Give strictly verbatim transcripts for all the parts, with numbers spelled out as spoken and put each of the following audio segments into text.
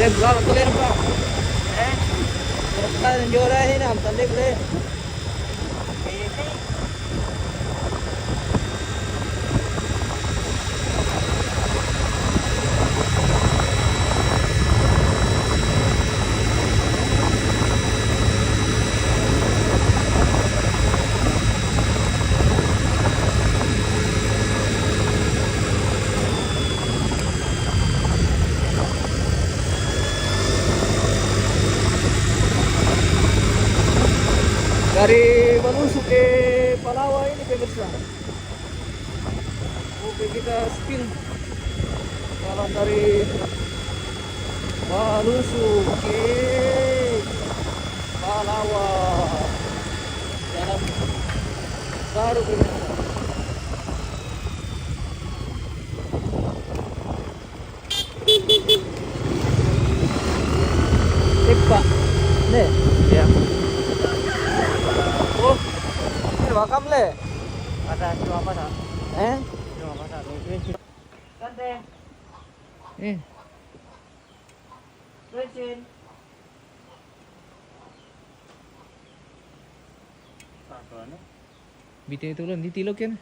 Eh, berapa tuh, Len, Pak? Eh? Berapa tuh, juara ini, Am? Tadi beli. Dari Malusu ke Palawa ini, pemirsa. Oke, kita spill jalan dari Malusu ke Palawa. Jalan baru, pemirsa. Sip, Pak. Nih. Ya. Oh. Ini makam, Le. Ada cuma apa, Sa? Eh? Cuma apa, Sa? Tante. Eh. Bensin. Apa, anu? Bite itu loh, di tilo ken.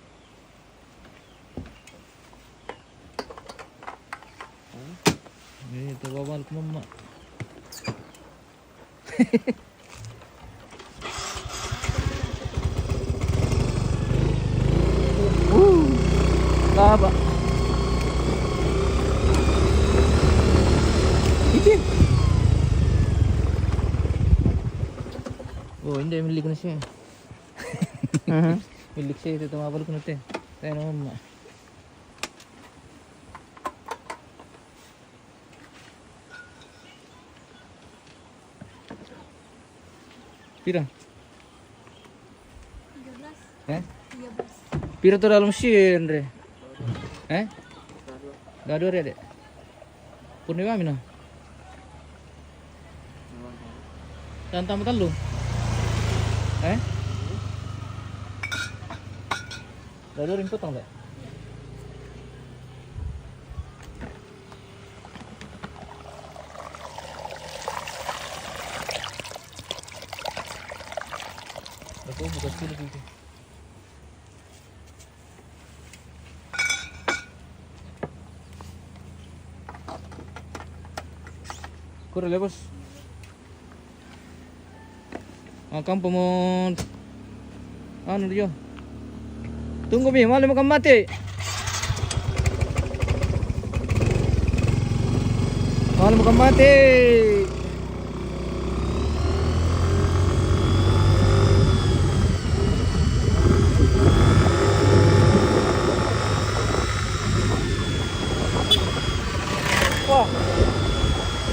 Ini tuh bawal ke mama. Wuh, laba. Iti. Oh, hindi, milik na siya. Mhm. Milik siya ito, tumabal ko na ito. Tayo naman, ma. Pira? Tiga belas. Eh? Tiga belas. Pira to dalam sih, Andre? Eh? Dua dua ya, Dek? Purniwa mina. Dan tambah telu. Eh? Dua dua ring potong, Dek? Aku buka spill itu. Kurang le, Bos. Makan pemon. Anu dia. Tunggu mi, malu makan mati. Malu makan mati. Wah,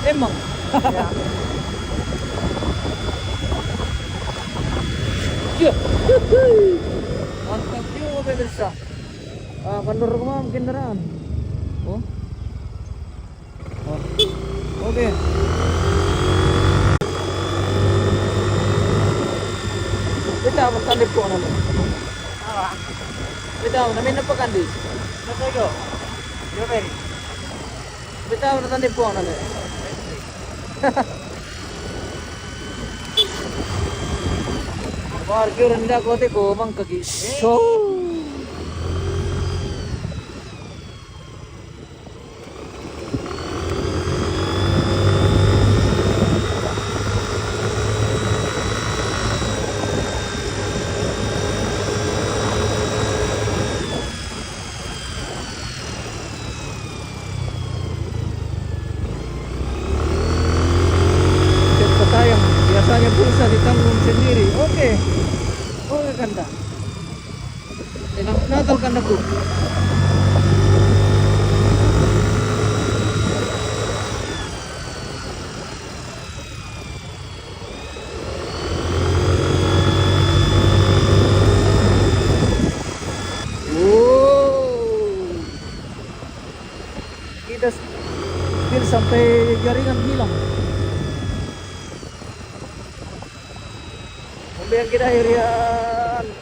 emang. Ya. Iya. Mantap juga, pemirsa. Ah, kendor kemana kendaraan? Oh. Oh. Oke. Kita akan tandip ko na. Kita akan namin na pa kandi. Nasa ko. Strawberry. Bitaw, natandip ko ang nali. Parkir nila ko, ate ko, mang kagi. So. Chat pa sayang. Biasanya pulsa ditanggung sendiri. Oke. Oke, kanda. Enak Natal, kandaku. Wow. Kita spill sampai jaringan hilang. Kemudian kita area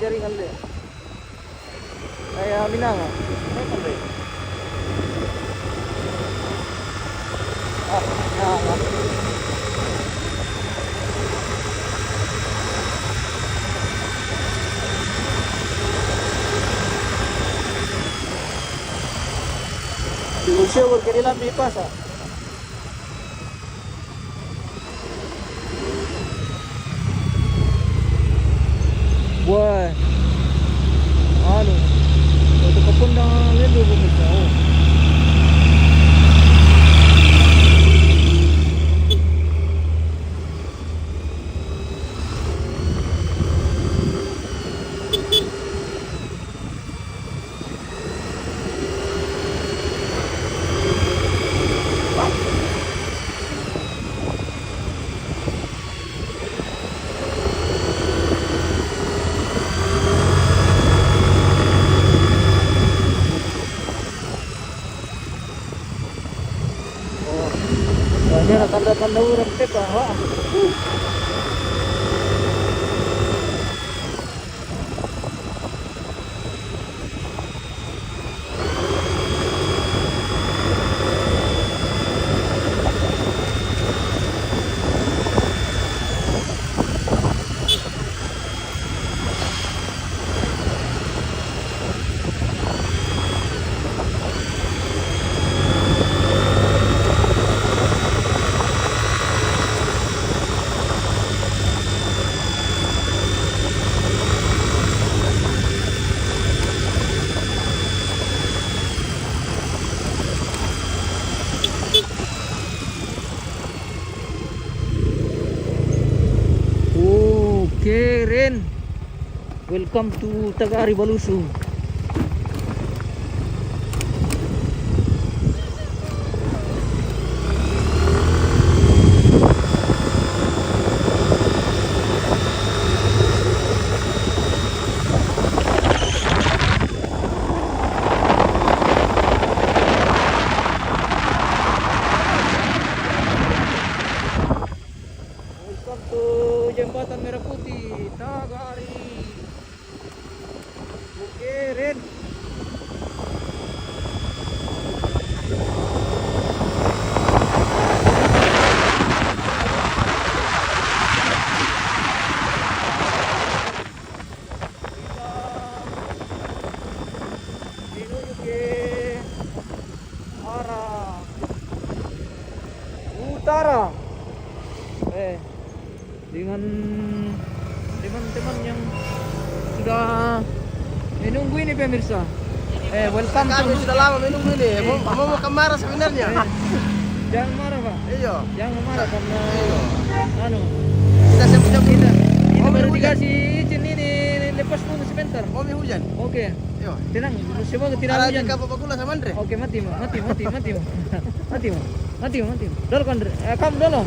jaringan dia. Kaya minanga. Ano ba yun? Ah. Di museo perché di lambi pasa. Wah. Anu. Itu kepun dah lele pemirsa. Oh. Oh, ini ada tanda-tanda orang teka, wah. Okay, Ren. Welcome to Tagari Balusu. Welcome to Jembatan Merah Putih, Tagari. Oke, Ren. Kita menuju ke arah utara. Eh, dengan teman-teman yang sudah menunggu ini, pemirsa. Eh, welcome. Kami to sudah lama menunggu ini. Mau, eh, mau, mau marah sebenarnya. Eh, jangan marah, Pak. Iya. Jangan marah karena, iya, anu, kita siap-siap kita, kita mau baru hujan. Dikasih izin ini, lepas dulu sebentar. Mau hujan. Oke. Iya. Tenang, semoga tidak hujan. Ada di kapal bakula sama Andre. Oke, mati, mati, mati, mati. Mati, mati, mati. Dolo, Andre. Eh, kamu dolo.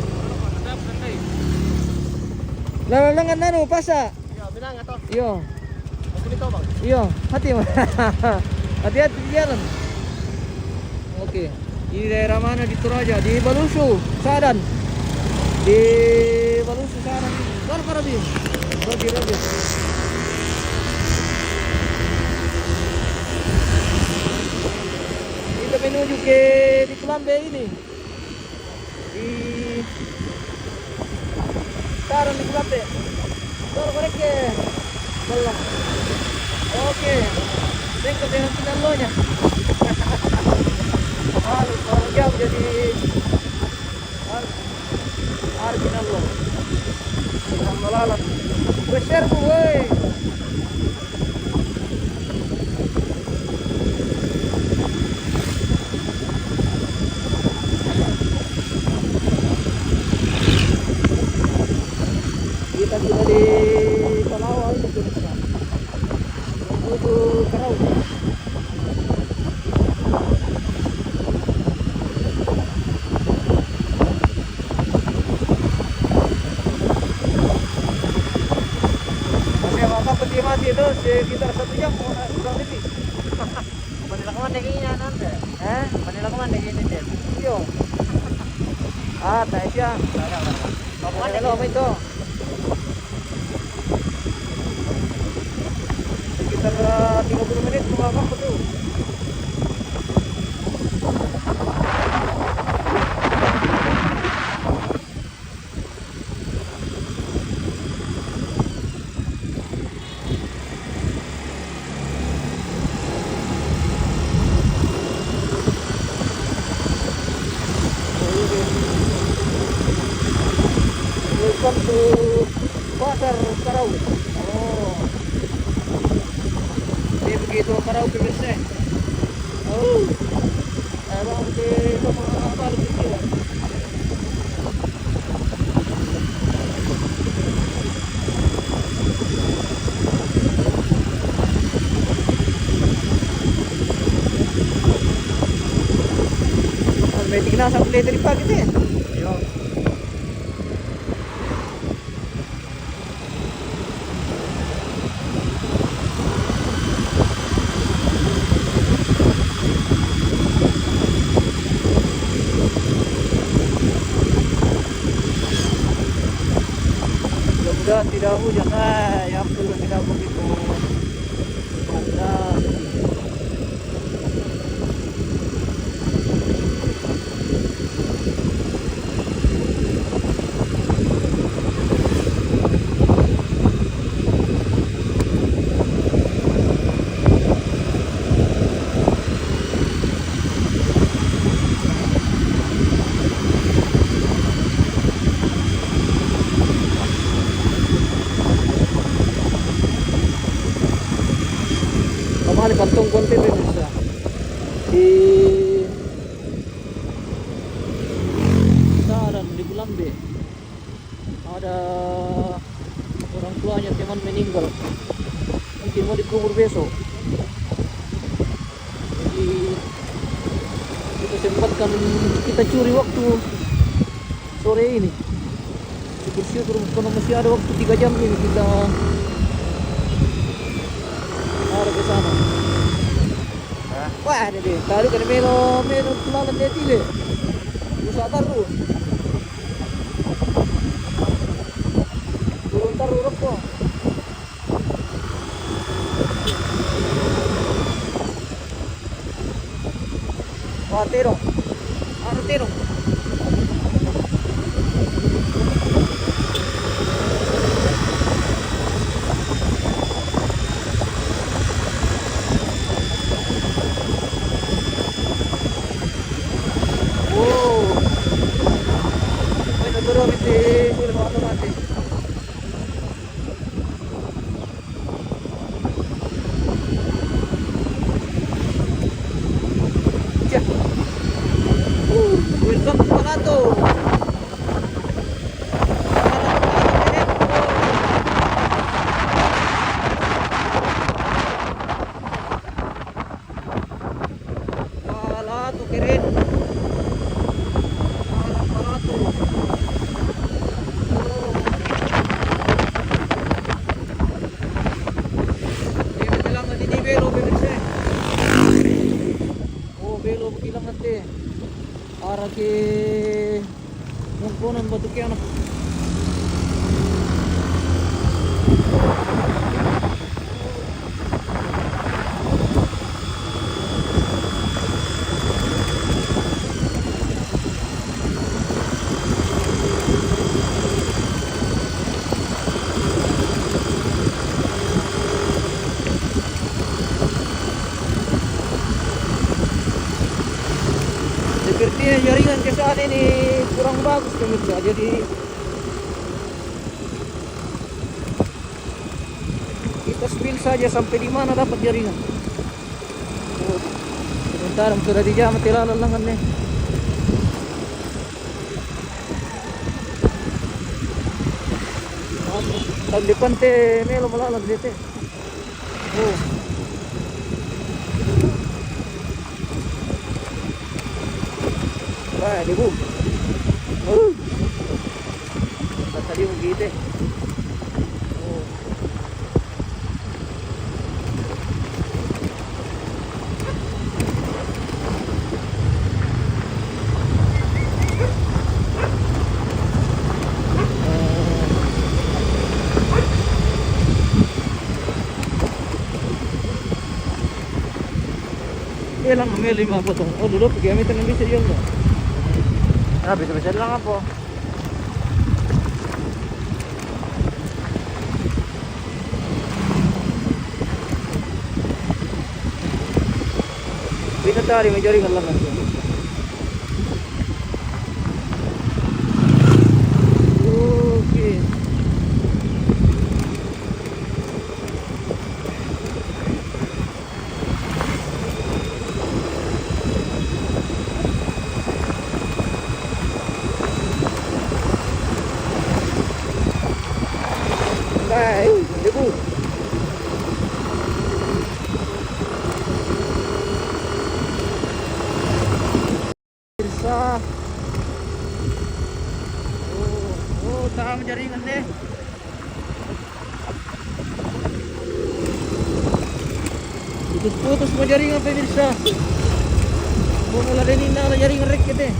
Lalu dengan anu, pasa. Iya, bilang atau? Iya. Aku di Tobang. Iya, hati, hati-hati di jalan. Oke. Di daerah mana? Di Toraja, di Balusu, Sadan. Di Balusu, Sadan. Baru, baru, Bi. Baru, baru. Kita menuju ke di Kulambe ini. Di Sadan di Kulambe. Baru, baru ke. Belum. Oke. Tengok dengan pinallonya. Harus, harus jauh jadi. Harus. Arginallo. Arginallo lalan. Besar, woi. Kita sudah di Palawa itu, pemirsa. Menuju Karawi. Oke, maka peti mati itu sekitar satu jam, kurang lebih. Manila ko man, daging niya, ano, sir? Eh? Manila ko man, daging niya, sir. Iyo. Ah, tayo siya. Wala, wala. Manila ko man ito. Sekitar, ah, tiga puluh menit, mga kapatid. Kan tu pasar Karawi. Oh. Ini begitu Karawi biasa. Oh. Abang di rumah apa lu pikiran? May tignan sa plete di pagi, eh. Yo. Mudah-mudahan tidak hujan. Ah, ya ampun, tidak begitu. Mudah. Kamali kantong konti rin siya. Si Saran di Bulambe. Ada orang tuanya teman meninggal. Mungkin mau dikubur besok. Jadi kita sempatkan, kita curi waktu sore ini. Syukur-syukur kalau masih ada waktu tiga jam ini kita arah ke sana. Wah, ini deh. Tadi kan melo, melo tulalan dia tile. Usaha taruh. Turun taruh rokok. Wah, terong. Anu terong. Oh. Ay, nagkaroon ito eh. Wala mga automatic. Siya. Welcome to Palato. Palato, keren. Palato. Ini bilang nanti di Belo, bebek saya. Oh, Belo, bilang nanti. Arah ke Mungkunan batu kiana. Sepertinya jaringan ke sana ini kurang bagus, pemirsa. Jadi, kita spill saja sampai di mana dapat jaringan. Oh, sementara sudah di jam, tidak lalangan nih. Tahun depan te melo malalang deh te. Oh. Wah, di bu. Oh. Basta di mo gite. Oh. Iya lang, may lima pa tong. Oh, dulu, pag-gamit ng bisa yun, no? Ah, bisa-bisa lang ako. Pinatari, may jaringan lang ako. Okay, Ang jaringan, eh. Putus-putus mo jaringan, pemirsa. Mo na rin na jaringan rek kete.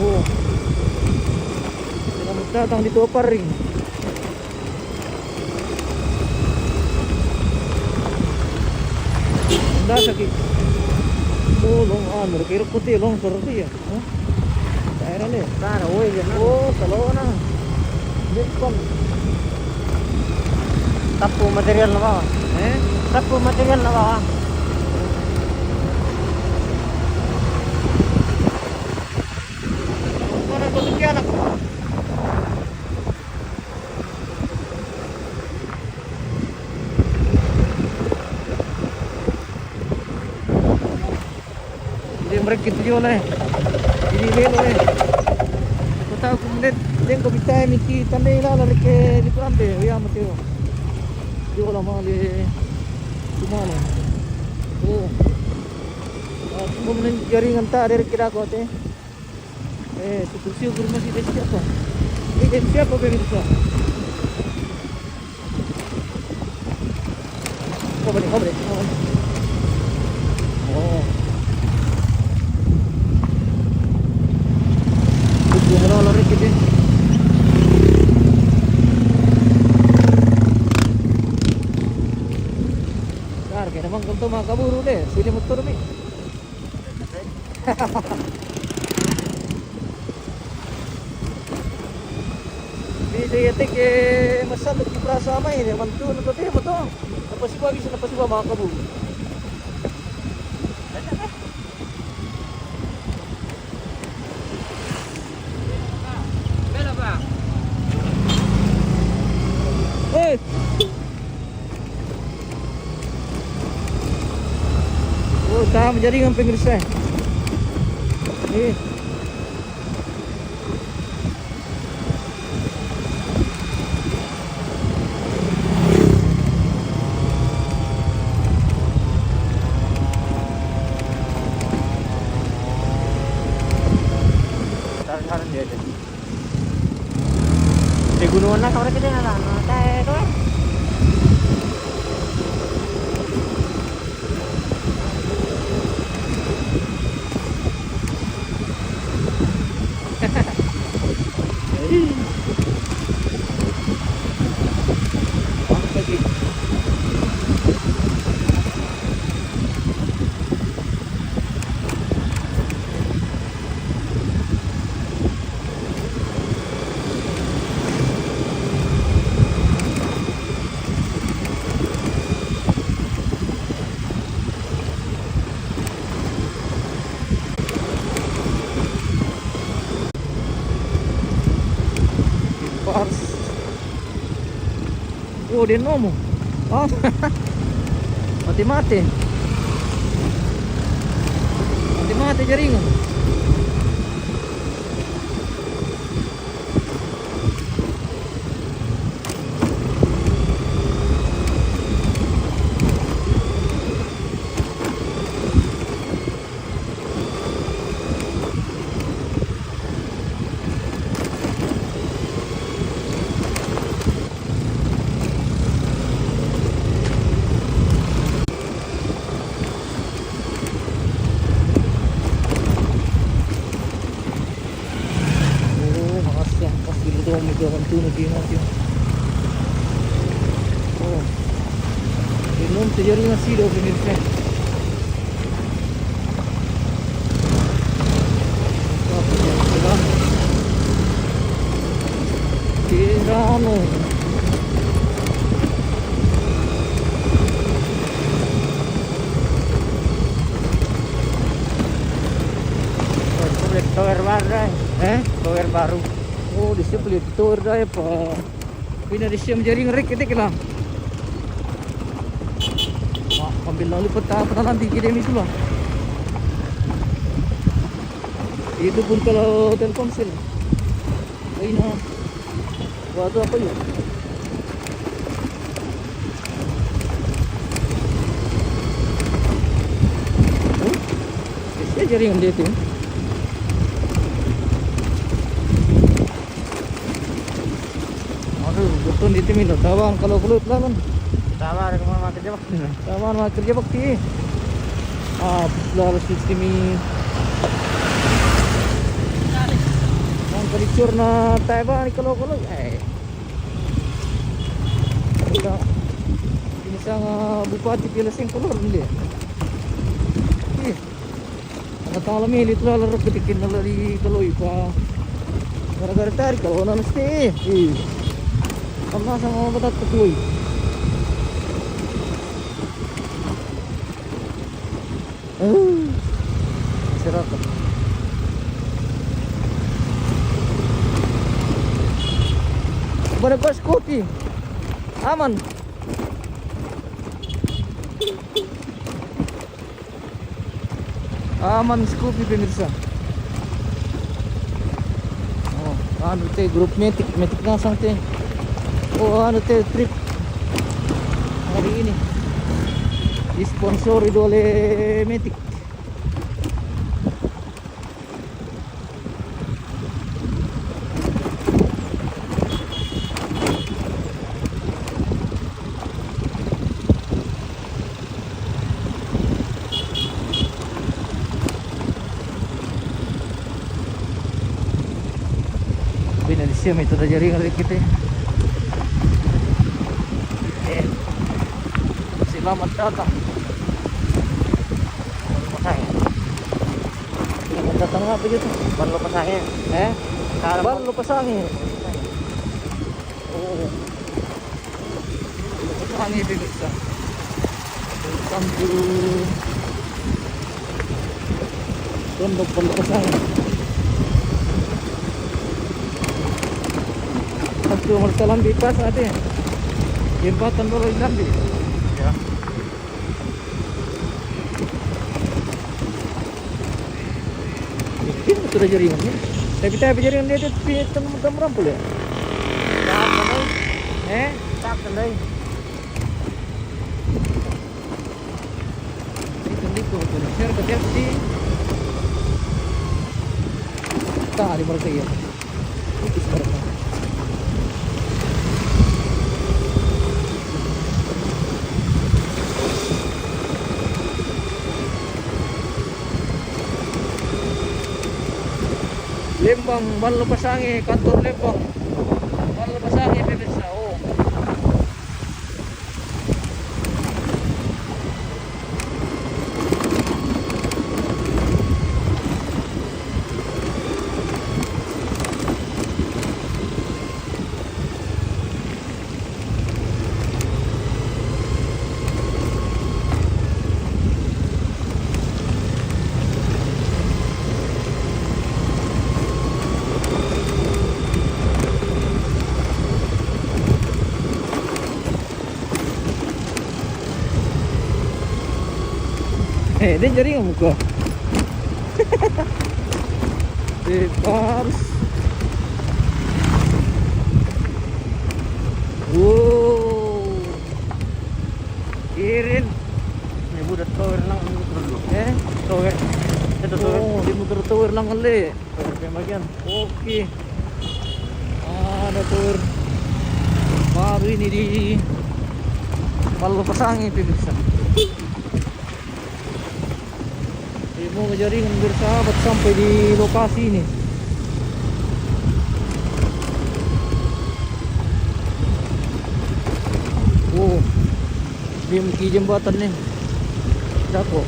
Oh. Sila magtatang dito pa rin. Ang dasa ki. Oh, long, ah, nurkirok ko ti, long, sorry, ah. Huh? Kaya na ni. Para, uy, yan na. Oh, salo na. Bitcoin. Tapu material na ba? Eh? Tapu material na ba? Para ko sa kiyanak. Hindi mo rin kita yun eh. Hindi mo eh. Kota kumunit. Hindi ko bitay ni kita na ila la rike di kurante. Uya mateo. Di wala mali. Kumano. Oh. Ah, kung mo nang jaringan ta, dari kira ko ate. Eh, suku siya guru masih dari siapa? Ini dari siapa, pemirsa? Kau balik, kau balik, kau balik. Oh. Buku mana lari kita? Dar, kaya naman ganito mga kaburo de. Sili motor mi. Bisa ya tik eh, masalah di perasaan ini, mantu na to, mo to. Napasiba, bisa napasiba, mga kabu. Hey! Oh, tama, jaringan, pemirsa. Eh. Taruh, taruh dia aja. Di gunungan na, kawala kita na lang. Tayo, ito eh. Pars. Oh, dia nomo. Oh. Mati-mati. Mati-mati jaringan. Oh, makasih, pas dulu tuh, mau jalan tuh, nanti, nanti. Oh. Minum sejari nasi dong, pemirsa. Tirano. Tower baru, eh? Eh? Tower baru. Oh, di sini beli tower dah ya, Pak. Pina di sini jaring rek kita kira. Wah, ambil lalu peta, peta nanti kita ini sudah. Itu pun kalau Telkomsel. Ay na. Wala pa yun. Oh? Kasi jaringan dito. Dito mi lo, tabang kalo-kalo lalan. Tabang, ada kemana makan jawab? Tabang makan jawab ti. Ah, lalu sistem ini. Yang kelicur na tabang kalo-kalo. Eh. Kita ini sang bupati pila sing keluar dia. Ih. Nakatala mi, lit la, larap katikin na la di Kaloy pa. Gara-gara tarik, kalau na mesti. Ih. Sama-sama batat Kaloy. Eh. Sirakat. Mana kos kopi? Aman. Aman si Kopi, pemirsa. Oh, anu te, grup Matic, Matic nasang te. Oh, anu te, trip hari ini. Disponsori oleh Matic. Bina di siya, may ito na jaringan rin kita eh. Eh, selamat datang. Masaya. Datang apa gitu? Ban lo pasangin. Eh? Kala Ban lo pasangin. Oo. Ban lo pasangin, pemirsa. Welcome to Tondok Ban lo pasangin. Waktu mereka lambi pas nanti. Jembatan baru lambi. Ya. Ini sudah jaringan ya. Tapi, tapi jaringan dia itu pi-, tem-, tem-, rampul ya? Tak kenai. Eh? Tak kenai. Ini kan itu, tuh. Share ke dia sih. Tak ada mereka ya. Lembang, Ban lo pasangin, kantor Lembang. Ban lo pasangin, pemirsa. Oh. Eh, dia jaringan muka. Eh, harus. Wow. Irin. Ini budak tower lang, muter dulu. Eh? Tower. Itu tower. Oh, dia muter tower lang kali. Tower yang bagian. Oke. Ada tower baru ini di Ban lo pasangin, pemirsa. Jadi mau jaringan bersahabat sampai di lokasi ini. Oh, dia mungkin jembatan nih. Dako.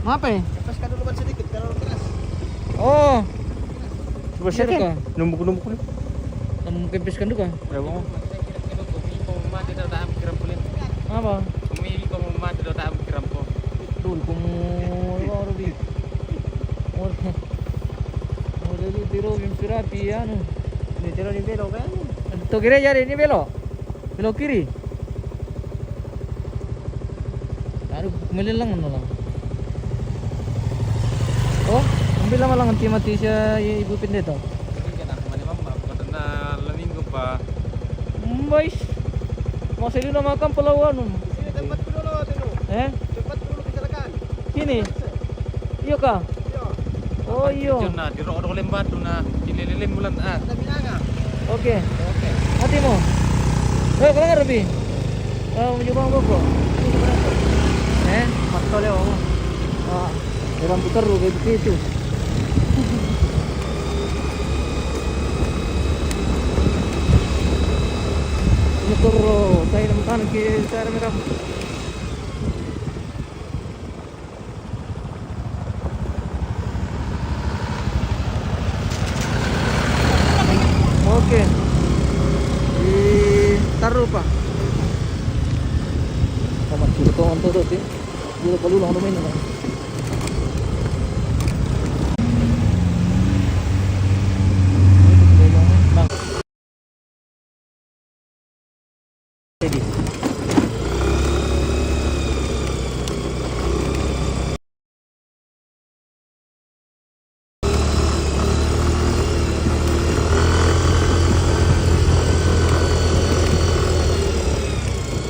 Apa ya? Lepaskan dulu ban sedikit, terlalu keras. Oh. Coba share ka? Numbuk-numbuk dulu. Kamu kempeskan dulu ka? Udah, Bang. Apa? Dulu kamu baru di. Oh, oh, jadi tiro yang pirapi anu. Ini tiro di belok kan? Tuh kiri jadi ini belok. Belok kiri. Aduh, melelang no lang. Oh, ambil lama lang anti mati siya ibu pendeta. Ini kan aku mana mama, bukan na laminggu pa. Mbais. Masa dulu makan pelawan. Sini tempat dulu, dulu. Eh? Tempat dulu kecelakaan. Sini. Iyo ka? Iyo. Oh, iyo. Diyan na, di Rodo Lembado na, di Lilin bulan, ah. Oke. Oke. Hati mo. Eh, kalau nggak lebih. Oh, mencoba apa kok? Eh, matto le ako. Ah, dalam putar lo kayak begitu. Motor lo, tayo naman kanan kay Sara Mirab. Oke. Di taruh pa. Tamat dulu, kawan, tuh, tuh, tuh. Dulu, kalulang naman yun, ah. Jadi.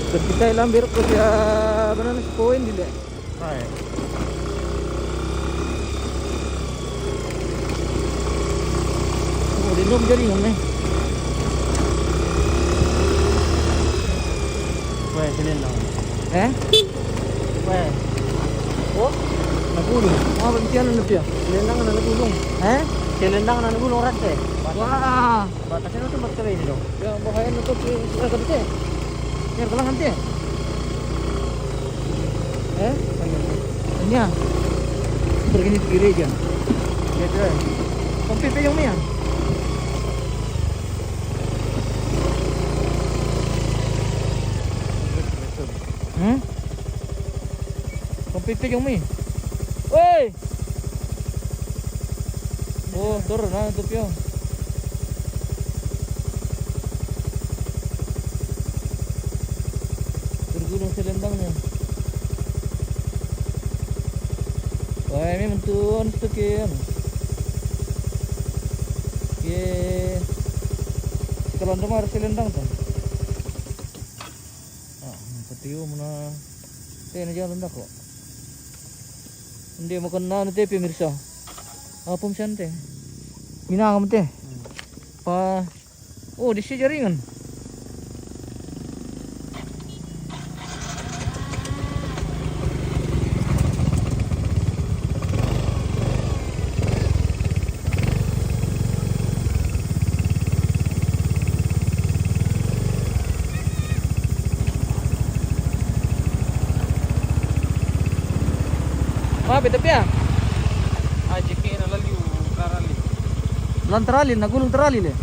Terus kita ilang berok ko siya, apa namanya, si Koen dili. Ay. Oh, di loob dyan yun eh. Pwede, sila lang. Eh? Pwede. Oh? Nagulong. Mga bantiyan na piya. Sila lang na nagulong. Eh? Sila lang na nagulong, Rante. Wah. Bata siya na ito, magkabay nito. Ya, baka yan na ito, si, si Agam, te. Yan, kalangan, te. Eh? Kanya. Pergi ni kiri dyan. Yan, te. Kung pipi yung miya. Hmm? Kung pipi yung mi. Uy! Oh, toro na, ito piyo. Turgulong sa landang niya. Ay, may mantuan ito kaya. Kaya, si Kalanda mara sa landang to. Ah, patiyo mo na. Te, na dyan, landang ko. Hindi, makan na, ano, te, pimirsa. Apom siya, te. Minanga mo, te. Pa, oh, di siya jaringan. Mapit tapi ya? Ah, jiki na laliw, karali. Lan tarali, nagulong tarali le.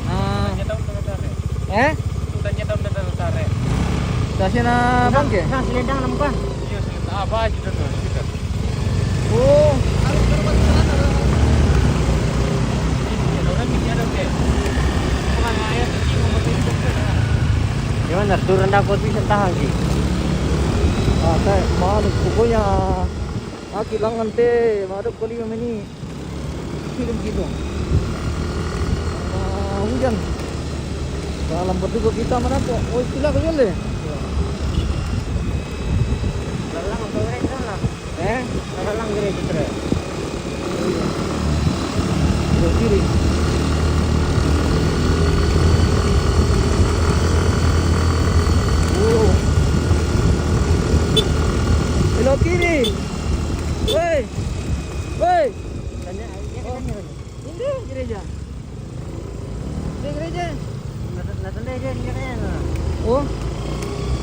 Ah. Tanya daw na tare. Eh? Tanya daw na tare. Kasi na bangke. Sa silendang naman ka. Iyo, silendang. Ah, ba, dito na, dito. Oh. Gimana? Turun na ako sa tahan, eh. Ah, tayo, mga nagpupo niya. Ah, kailangan te, madap ko lima mini. Film gitu. Ah, hujan. Dalam berduga kita mana po? Oh, istilah ko yun eh. Lalang ang tawag na lang. Eh? Lalang dire, dire. Hello, Kiri. Oh. Hello, Kiri. Woi. Woi. Tanya, ay, niya kita niya. Hindi, gereja. Hindi, gereja. Nat-, natanda yan, hindi kaya na. Oh?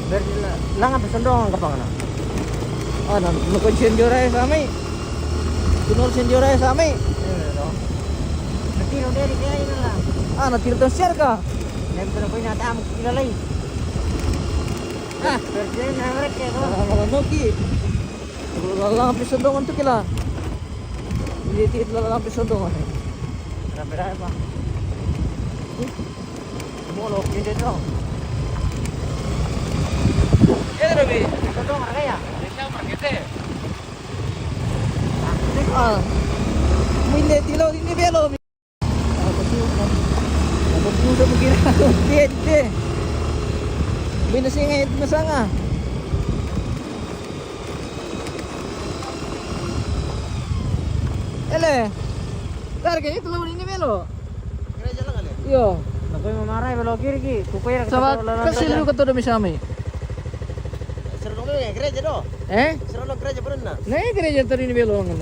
Pero sila, langan pa sandong ang kapang na. Ah, nan-, nukon sendyoray sa amin. Tunol sendyoray sa amin. Ayun, ano? Natiro din, kaya yun na lang. Ah, natiro tong sir ka. Yan, pero po yung nataamok kilalay. Ah. Pero sila yung nangarit kayo, no? Ah, mga noki. Lalang pisodongan to kila. Hindi, lalang pisodongan eh. Grabe na pa. Molo, hindi to. Yan, Rabi. Pisodongan kaya. Hindi siya, markete. Ah. Hindi, tilo, hindi, belo. Tapos yun, nag-, nagpupuso mo ginagawa. Hindi, hindi. Binasingit na sanga. Ele. Tarik ini, telu ini belok. Gereja lah kali. Iyo. Tapi mau marah belok kiri ki. Kuku ya. Coba kasih lu ketua demi sami. Seru dulu ya gereja do. Eh? Seru dulu gereja pernah. Nah, gereja tadi ini belok kan.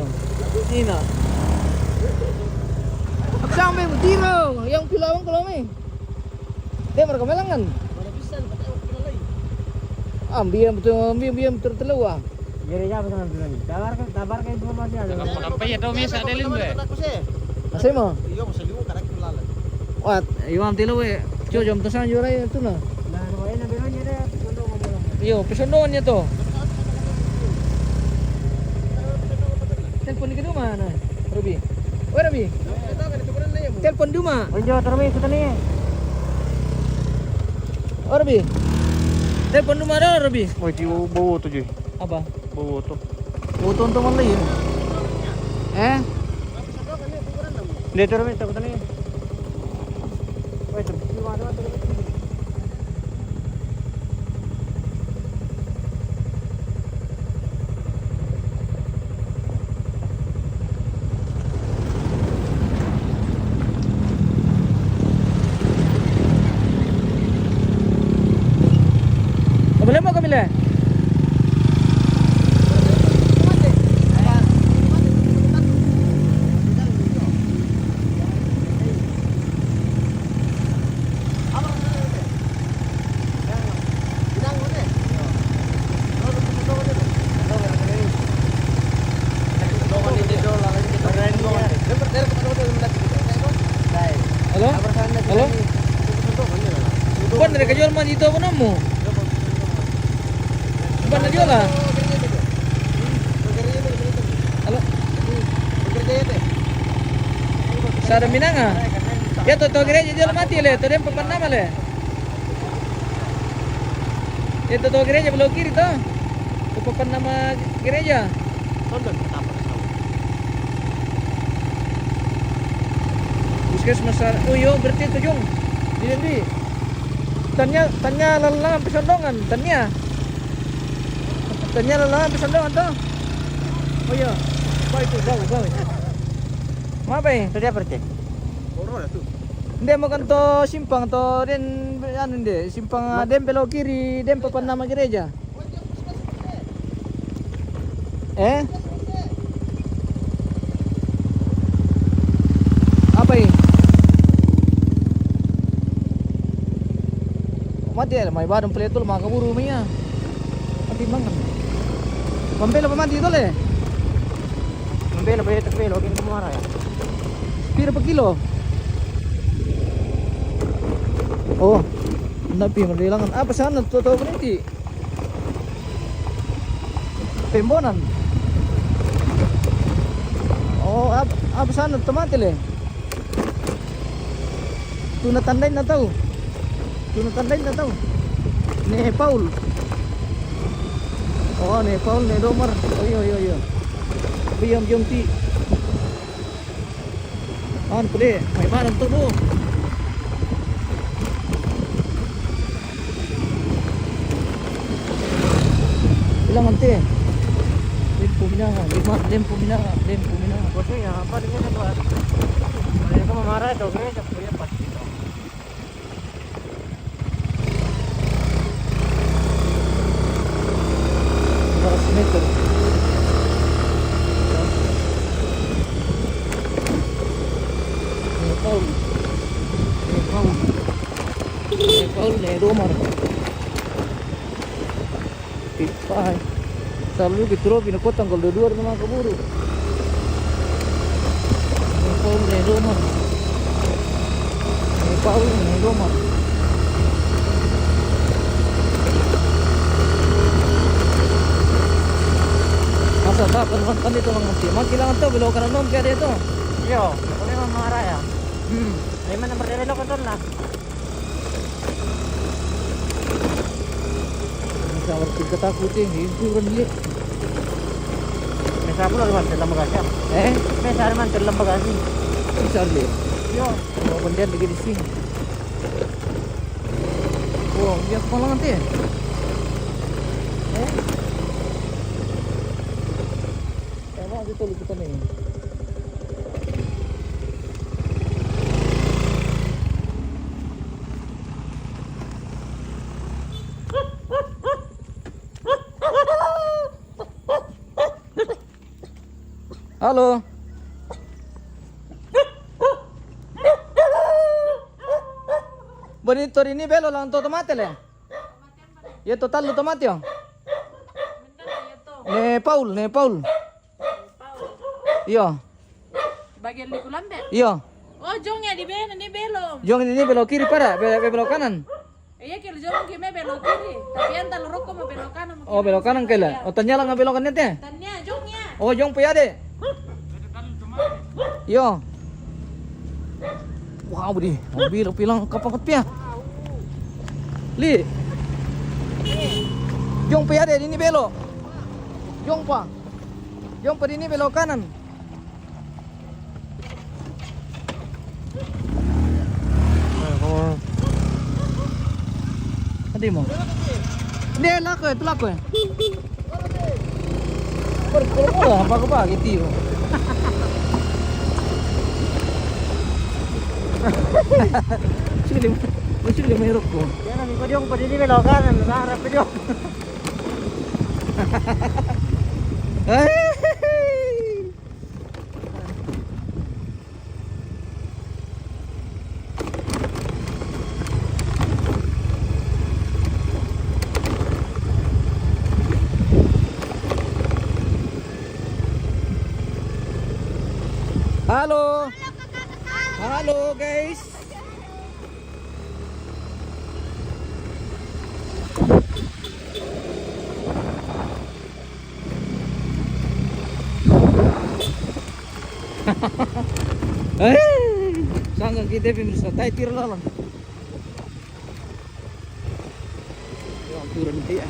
Sina. Sampai tiro yang pilawang kalau mai. Dia mereka melangan. Mana bisa, kata aku kenal lagi. Ambil yang betul, ambil yang betul telu ah. Jadi siapa sama dulu nih? Tabar ke, tabar ke informasi ada. Apa ya tau mesa ada lin be. Masih mau? Iyo, masih juga karena kita lalat. Wah, iyo am tilo we. Cuy, jom tesan juara itu nah. Nah, no, ini beronya deh, pesondo ngomong. Iyo, pesondongannya tuh. Telepon ke rumah nah, Robi. Weh, Robi. Telepon duma. Onjo, terus kita nih. Oh, Robi. Telepon duma dah, Robi. Woi, jiwa bawa tuh, Ji. Apa? Bawa tuh. Bawa tuh untuk mana lagi? Eh? Dia terus minta kita nih. Woi, terus. Boleh mau kami le? Halo? Halo? Bukan dari kajual mah itu apa namu? Bukan dari jual lah. Halo? Sada minanga. Ya, to, to gereja jual mati le, to dem papan nama le. Itu tuh gereja belok kiri tuh. Itu papan nama gereja. Tonton pertama. Puskesmas. Oh iyo, berarti itu Jung. Di, di. Tanya, tanya lalang pesondongan, tanya. Tanya lalang pesondongan tuh. Oh iya. Baik tuh, baik, baik. Apa ya? Tadi apa, Cek? Corona tuh. Nde, mau kan to simpang to den, anu nde, simpang, ah, den belok kiri, den papan nama gereja. Eh? Apa ini? Mati ya, mai badung peletul maka buru mia. Mati mangan. Pambela apa mati itu le? Pambela apa itu pelo, kini kemana ya? Pira per kilo? Oh, ndak pi melelangan. Apa sana tuh, tuh berhenti? Pembonan. Oh, ab-, abis anu, tomate le. Tuna tandain na tau. Tuna tandain na tau. Ne Paul. Oh, ne Paul, ne Domar. Oh, iyo, iyo, iyo. Biom, biom ti. Anu pede, mai barang tu, Bu. Bilang nanti. Lempu minanga, lima, lempu minanga, lempu minanga. Bosnya apa dengan apa? Mereka memarah dong, ya, punya pasti dong. Lima ratus meter. Ini Paul. Ini Paul. Ini Paul, ini Domar. Pipai. Salu ki trofi na kotang kalau dua-dua na maka buru. Ne Paul, ne Domar. Ne Paul, ne Domar. Asa tak pernah kan itu manganti. Makilangan tu belok kanan nom kaya itu. Iyo, boleh marah ya. Hmm. Memang nomor dia belok kan lah. Sa warga tingkat aku ti, itu orang dia. Mesa pula rumah dalam bagasi. Eh? Mesa rumah dalam bagasi. Bisa dia. Yo. Mau pendian lagi di sini. Wah, dia kepala nanti. Eh? Emang kita lupa nih. Halo. Bonito di ni belo lang to tomate le. Ye to tallu tomate yo. Ne Paul, ne Paul. Iyo. Bagian di kulambe? Iyo. Oh, jong ya di bena ni belok. Jong ini belok kiri pada, be-, be-, belok kanan. Iya, kiri jong kime belok kiri. Tapi yang talu rokok mau belok kanan, mau Oh, kiri belok kanan kela. Oh, tanya lah nggak belok kanan teh? Tanya jong ya. Oh, jong pe ade. Iyo. Wow, budi. Mobil pilang kapang pia. Li. Jong pe ade di ni belok. Jong pa. Jong pa di ni belok kanan. Adi mo. Dia lako ya, tu lako ya. Berkumpul apa ke pagi tio. Sili, sili merokok. Yan ang ikut yung padili ka lokan, ang harap ko. Halo. Halo, guys. Eh, sangka kita pemirsa, tai tir lalang. Turun dia.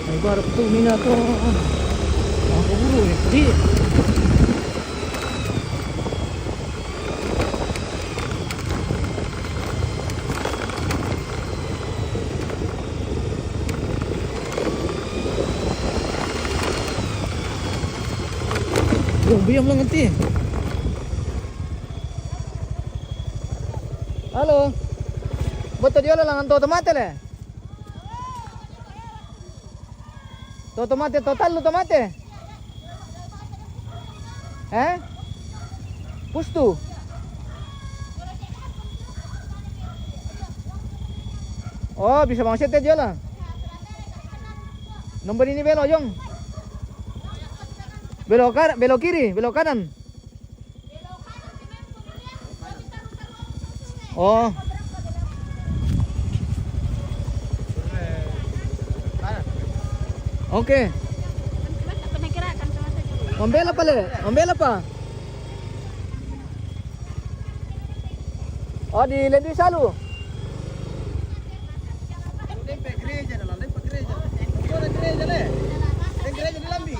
Ay, barap tu, mina tu. Ang kaburo eh. Di. Oh, biyam lang enti. Halo. Boto diola lang anto tomate le. To tomate, to tallu tomate. Eh? Pustu. Oh, bisa bang sete diola. Nomor ini belo, Jong. Belok kar-, belok kiri, belok kanan. Oh. Oke. Mambela pale, mambela pa. Oh, di Lendi Salu. Lempa gereja, lempa gereja. Lempa gereja, le. Lempa gereja di Lambi.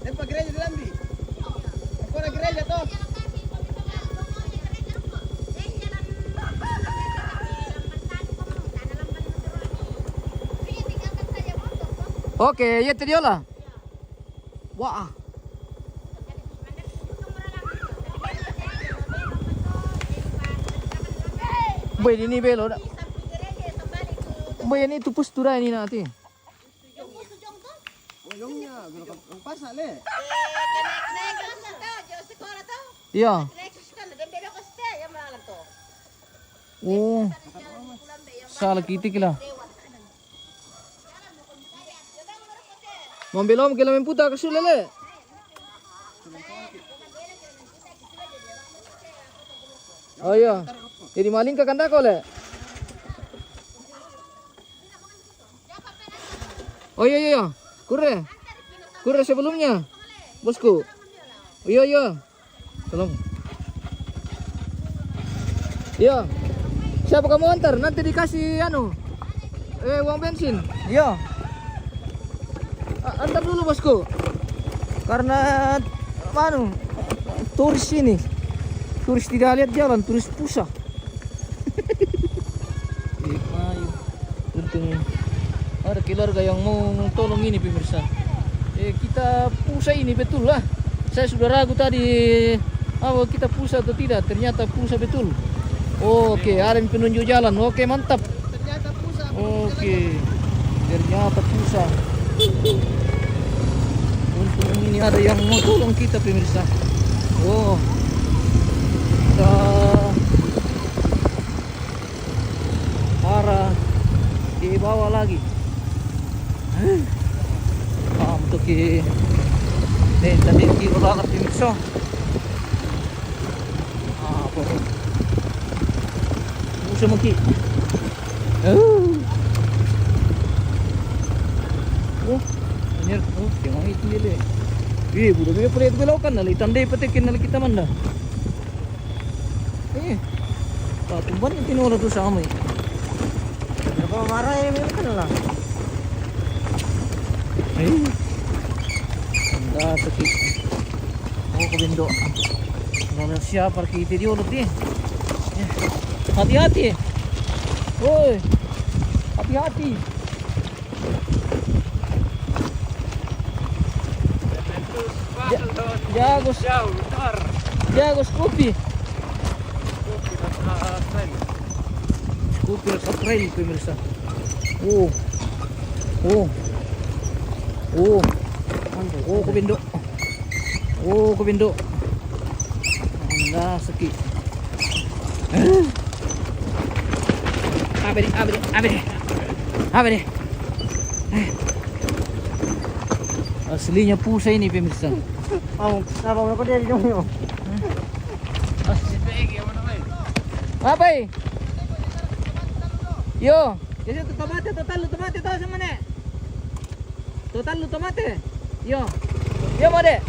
Lempa gereja di Lambi. Lempa gereja, toh. Oke, iya, tadi olah. Wah. Boy, ini belo dah. Boy, ini tupus turai ini nanti. Iya. Oh. Salah kita kila. Mambelom kila memputa kasulele. Oh iya. Jadi maling ka kandako le. Oh iya, iya, iya. Kure. Kure sebelumnya. Bosku. Iya, iya. Tolong. Iya. Siapa kamu antar? Nanti dikasih anu. Eh, uang bensin. Iya. A-, antar dulu, Bosku. Karena anu, turis ini. Turis tidak lihat jalan, turis pusat. Eh, ayo. Untung ada keluarga yang mau tolong ini, pemirsa. Eh, kita pusat ini betul lah. Saya sudah ragu tadi, apa kita pusat atau tidak. Ternyata pusat betul. Oke, ada yang penunjuk jalan. Oke, mantap. Oke, ternyata pusat. Untung ini ada yang mau tolong kita, pemirsa. Oh, kita arah di bawah lagi. Ah, untuk ki-, eh, tadi kilo banget, pemirsa. Ah, apa? Bisa mungkin. Oh. Oh, ini, oh, yang itu dia le. Eh, budak dia pula itu belokan, nali tandai petekin, nali kita mana? Eh, tak tumban itu orang tu sama. Berapa marah ya, memang lah. Eh, anda sakit. Oh, kebindo. Nona siapa kita dia udah dia. Eh, hati-hati. Woi, hati-hati. Ja-, jago s-, jago Scoopy. Scoopy rasa trail, pemirsa. Oh. Oh. Oh. Oh, kebindo. Oh, kebindo. Anda sakit. Abe deh, abe deh, abe deh. Abe deh. Aslinya pusat ini, pemirsa. Mau, apa mau kau dari dong? Apa, eh? Yo, jadi tu tomate, total lu tomate tahu sama nek? Total lu tomate? Yo. Yo, mau dek?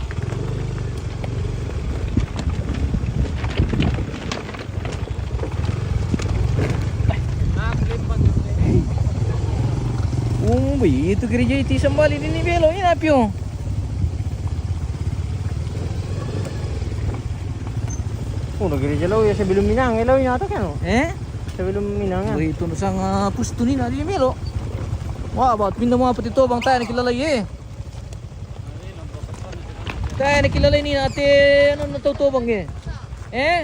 Oh, itu gereja itu sembali ini belo ini api, oh. Oh, na gereja lo ya sebelum Minang, lo ya atau kan? Eh? Sebelum Minang, ah. Wih, itu nusang, ah, pus tu ni na di melo. Wah, buat pindah mau apa tu bang tanya kilala ye. Tayo na kilala ini ate, ano na to bang eh? Eh?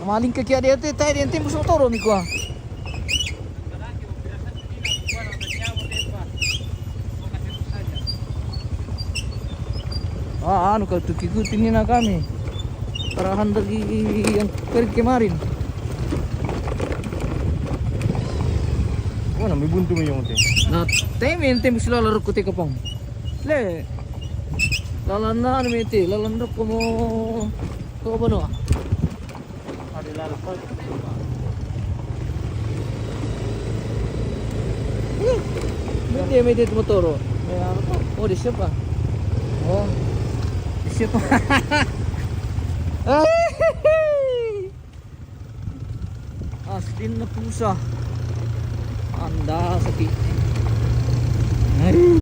Maling ka kaya di ate, tayo di ante muso toro mi kwa. Ah, anu ka tukikuti ni na kami. Parahan lagi yang per kemarin. Oh, na may buntu mo yung te. Na, teme, teme sila laro ko te kapang. Le. Lalan na, ano, mete, lalan ro ko mo. Ko ba no? Ada lalan pa. Mete, mete, motoro. May ano pa? Oh, di siya pa. Oh. Di siya pa. Ay! Aslin na pusat. Anda sakit. Ay.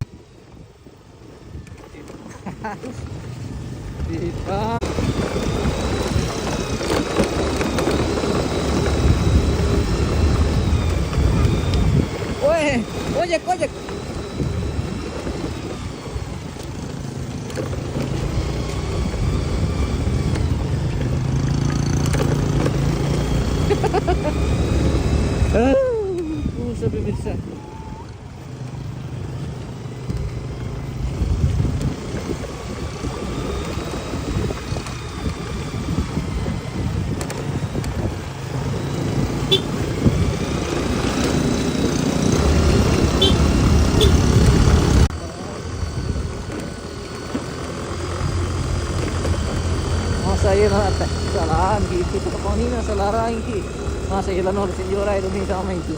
Diba? Oy, ojek, ojek. Ah, pusat, pemirsa. Masa iya na ate, salahan gitu. Kung nina, salahan gitu. Masa iya, lano, senyora, itu minta sama itu.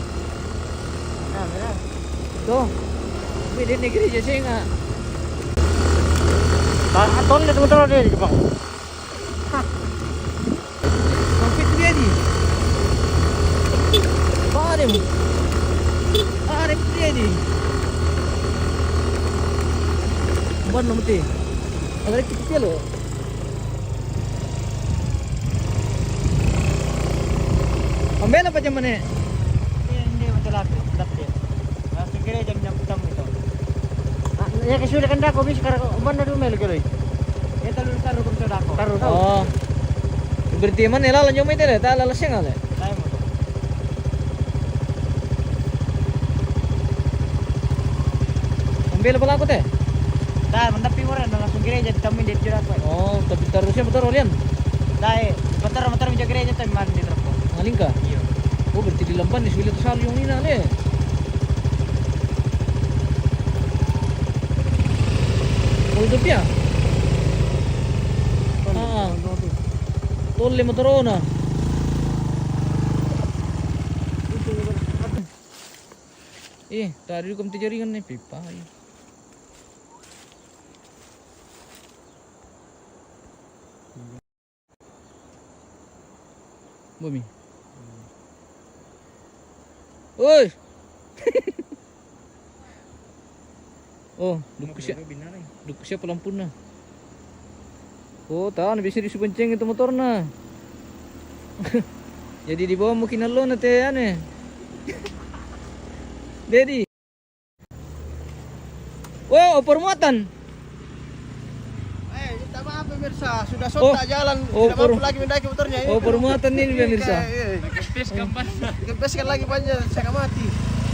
Ah, benar. Tuh. Pwede ni gereja siya nga. Ah, atol na tumatawag din, di ba? Ha. Ang fit niya di. Pare mo. Pare mo niya di. Buwan naman ti. Ang electric pielo. Mbele apa zaman ini? Ini, ini betul aku, tetap dia. Langsung kira jam enam jam itu. Ah, ya, ke sudah kan dah, kau bisa kara, mana dulu melu kira? Kita dulu taruh pun sudah aku. Taruh. Oh. Berarti mana lah, lanjut itu deh, tak lalas yang ada. Saya mau. Mbele pala aku teh? Dah, mendapi orang, langsung gereja, ditamuin dia tidak apa. Oh, tapi terusnya motor olian? Dah, eh, motor, motor meja gereja tuh, man, di telepon. Ngalingka? Iya. Oh, berarti di Lampan di Sulit selalu yang ini, deh. Oh, itu dia? Ah. Tole motor ona. Eh, tadi kom jaringan nih pipa. Bumi. Oi. Oh, duku siap. Duku siap lampunya. Oh, tahu nih, bisa disubanceng itu motornya. Jadi di bawah mungkin lo nanti aneh. Dedi. Wow, permuatan. Eh, minta maaf pemirsa, sudah sontak jalan, oh, tidak mampu lagi mendaki motornya ini. Oh, permuatan ini, pemirsa. Iya, iya. Kempes, kempes. Kempeskan lagi banyak, saya mati.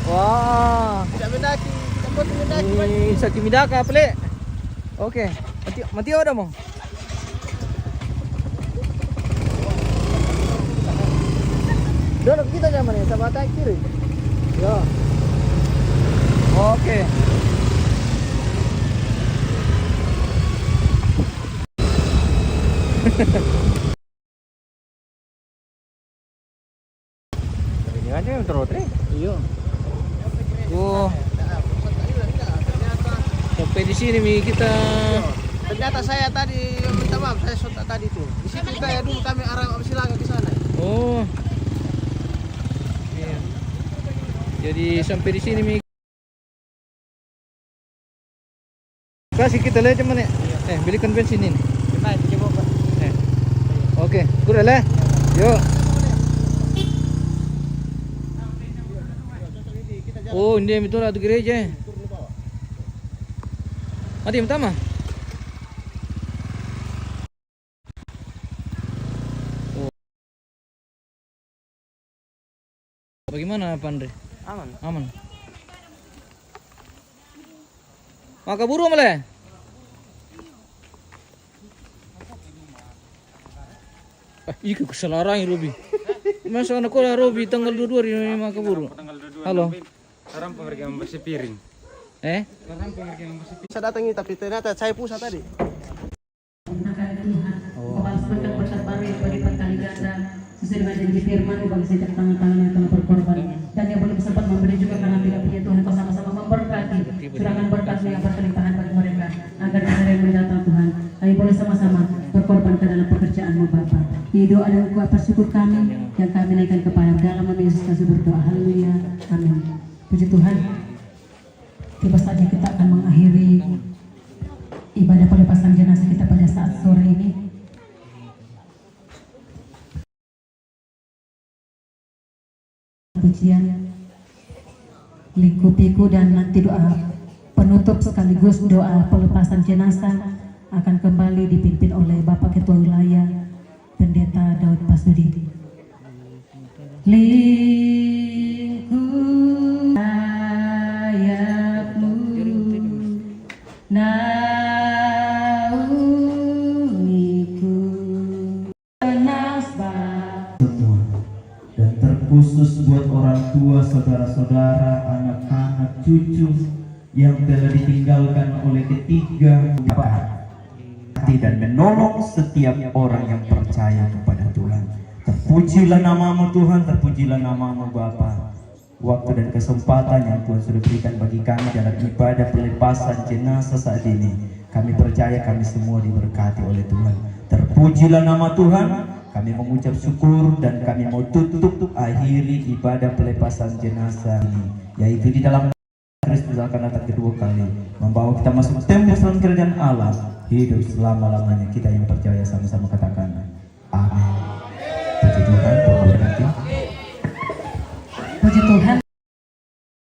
Wah. Tidak mendaki, tidak mampu mendaki banyak. Ini sakit midaka, pele. Oke, mati, mati udah mau. Duduk kita zaman ini, sama atas kiri. Ya. Oke. Ini aja yang terus, Tri. Iya. Oh. Sampai di sini mi kita. Ternyata saya tadi minta maaf, saya sontak tadi tuh. Di situ saya dulu kami arah Silaga ke sana. Oh. Iya. Jadi sampai di sini mi. Kasih kita leh cuman ya. Eh, belikan bensin ini. Eh. Oke, kurang leh. Yuk. Oh, ini itu ratu gereja. Mati pertama. Bagaimana, Pak Andre? Aman. Aman. Maka buru male. Eh, iko keselarang Robi. Masa anak kola Robi tanggal dua dua di maka buru. Halo. Orang pengerja membersih piring. Eh? Orang pengerja membersih piring. Saya datang ini, tapi ternyata saya pusat tadi. Menggunakan Tuhan, oh, membalas berkat-berkat baru yang berlipat kali ganda, sesuai dengan janji firman-Mu bagi setiap tangan-tangan yang telah berkorban. Dan yang belum sempat memberi juga, karena tidak punya Tuhan, Kau sama-sama memberkati, curahkan berkat-Mu yang berkelimpahan bagi mereka, agar di hari yang mendatang, Tuhan, kami boleh sama-sama berkorban ke dalam pekerjaan-Mu, Bapa. Ini doa dan kuat bersyukur kami yang kami naikkan kepada dalam nama Yesus kami berdoa. Haleluya. Amin. Puji Tuhan. Tiba saatnya kita akan mengakhiri ibadah pelepasan jenazah kita pada saat sore ini. Pujian, lingkupiku, dan nanti doa penutup sekaligus doa pelepasan jenazah akan kembali dipimpin oleh Bapak Ketua Wilayah, Pendeta Daud Pasudi. Lingkup sayap-Mu, naungiku, tenang sebab semua, dan terkhusus buat orang tua, saudara-saudara, anak-anak, cucu yang telah ditinggalkan oleh ketiga, hati dan menolong setiap orang yang percaya kepada Tuhan. Terpujilah nama-Mu, Tuhan, terpujilah nama-Mu, Bapa. Waktu dan kesempatan yang Tuhan sudah berikan bagi kami dalam ibadah pelepasan jenazah saat ini, kami percaya kami semua diberkati oleh Tuhan. Terpujilah nama Tuhan. Kami mengucap syukur dan kami mau tutup akhiri ibadah pelepasan jenazah ini, yaitu di dalam Kristus akan datang kedua kali, membawa kita masuk tembus dalam kerajaan Allah, hidup selama-lamanya. Kita yang percaya sama-sama katakan, "Amin." Puji Tuhan, Tuhan memberkati. Puji Tuhan,